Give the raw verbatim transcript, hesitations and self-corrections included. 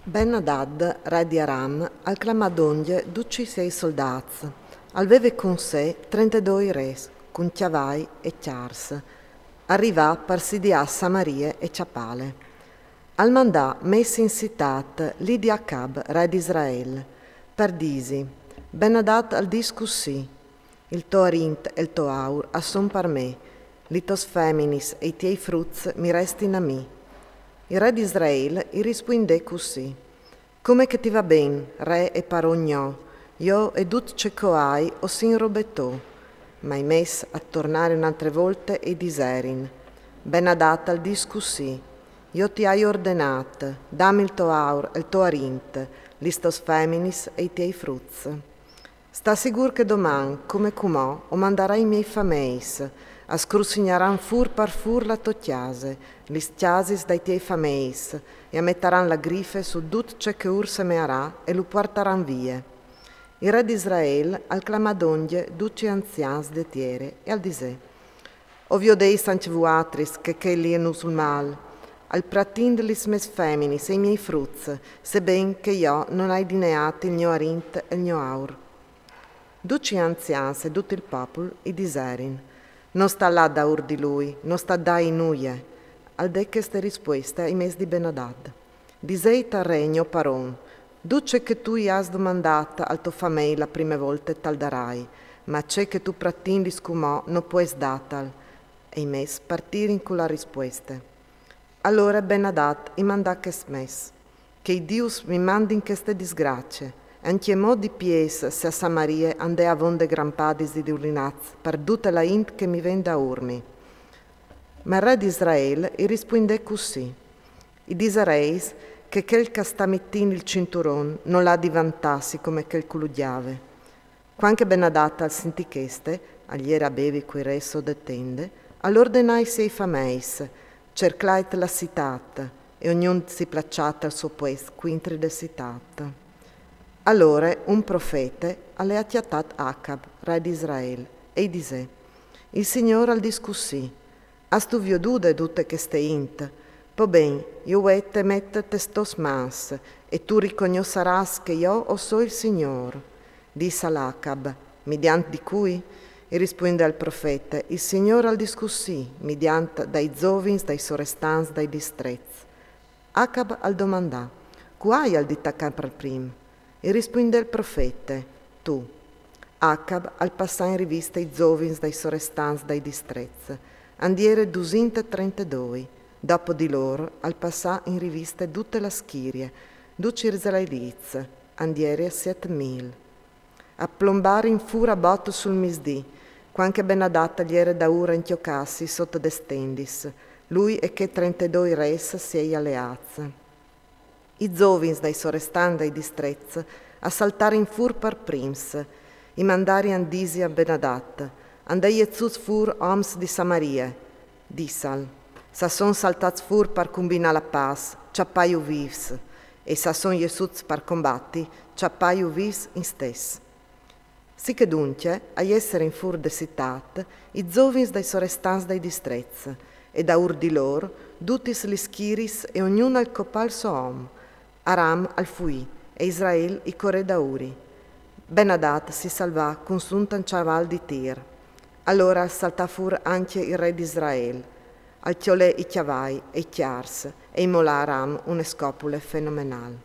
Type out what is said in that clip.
Ben-Adad, re di Aram, al clamà dongje ducj i siei soldâts. Al veve cun se trentedoi res, cun cjavai e cjârs. Al rivà par sidiâ Samarie e cjapâle. Al mandà mès in citât li di Acab, re di Israel, par dîsi: Ben-Adad al dîs cussì: Il to arint e il to aur a son par me, li tôs feminis e i tiei fruts mi restin a mi. Il re di Israel i rispuindè cussì: Come che ti va ben, re e paron gno, jo e dut ce che o ai o sin robe tô. Ma i mès a tornarin une altre volte e i diserin: Ben-Adad al dîs cussì: Jo ti ai ordenât: dami il to aur e il to arint, lis tôs feminis e i tiei fruts. Sta sigûr che doman, come cumò, o mandarai i miei fameis, a scrussignaran fûr par fûr la tô cjase, lis cjasis dai tiei fameis, e a metaran la grife su dut ce che ur semearà e lu puartaran vie. Il re di Israel al clamà dongje ducj i anzians de tiere e al disè: O viodeis ancje vuatris che chel li nus vûl mâl, al pratind lis mês feminis e i miei fruts, seben che jo no ai dineât il gno arint e il gno aur. Ducj i anzians e dut il popul i diserin: No sta lâ daûr di lui, no sta dâi nuie. Al dè cheste rispueste ai mès di Ben-Adad: Diseit al re, gno paron: Dut ce che tu i âs domandât al to famei la prime volte tal darai, ma ce che tu pratindis cumò no pues dâtal. E i mès partirin cu la rispueste. Alore Ben-Adad i mandà chest mès: Che i dius mi mandin cheste disgracie, e ancjemò di piês se a Samarie and è avonde grampadis di dulinats par dute la int che mi ven daûr mi. Ma il re di Israel i rispuindè cussì: I disareis che chel che al sta mitint il cinturon nol à di vantâsi come chel che lu gjave. Cuant che Ben-Adad al sintì cheste, al jere a bevi cui res sot de tende, al ordenà ai siei fameis: Cerclait la citât, e ognun si plaçà al so puest cuintri de citât. Alore un profete al à cjatât Acab, re di Israel, e i disè: Il Signôr al dîs cussì: Âstu viodude dute cheste int? Po ben, jo vuei te met tes tôs mans, e tu ricognossarâs che jo o soi il Signôr. Dissal Acab: Midiant di cui? I rispuindè il profete: Il Signôr al dîs cussì: midiant dai zovins dai sorestants dai distrets. Acab al domandà: Cuâi al di tacâ par prin? I rispuindè il profete: Tu. Acab al passà in riviste i zovins dai sorestants dai distrets. And jere dusinte e trentedoi. Dopo di lôr al passà in riviste dute la schirie, ducj i israelits, and jere siet mil. A plombarin fûr a bot sul misdì, cuant che Ben-Adad al jere daûr a incjocâsi sot des tendis, lui e chei trentedoi res siei aleâts. I zovins dai sorestants dai distrets a saltarin fûr par prins, i mandarin a dîsi a Ben-Adad: And è jeçuts fûr oms di Samarie, dissal: Se a son saltâts fûr par cumbinâ la pâs, cjapaiju vîfs, e se a son jeçuts par combati, cjapaiju vîfs istès. Sichè duncje a jesserin fûr de citât i zovins dai sorestants dai distrets, e daûr di lôr dutis lis schiris e ognun al copà il so om. Aram al fuì, e Israel i corè daûri. Ben-Adad si salvà cun sunt un cjaval di tir. Alore al saltà fûr ancje il re di Israel, al cjolè i cjavai e i cjârs e i molà a Aram une scopule fenomenâl.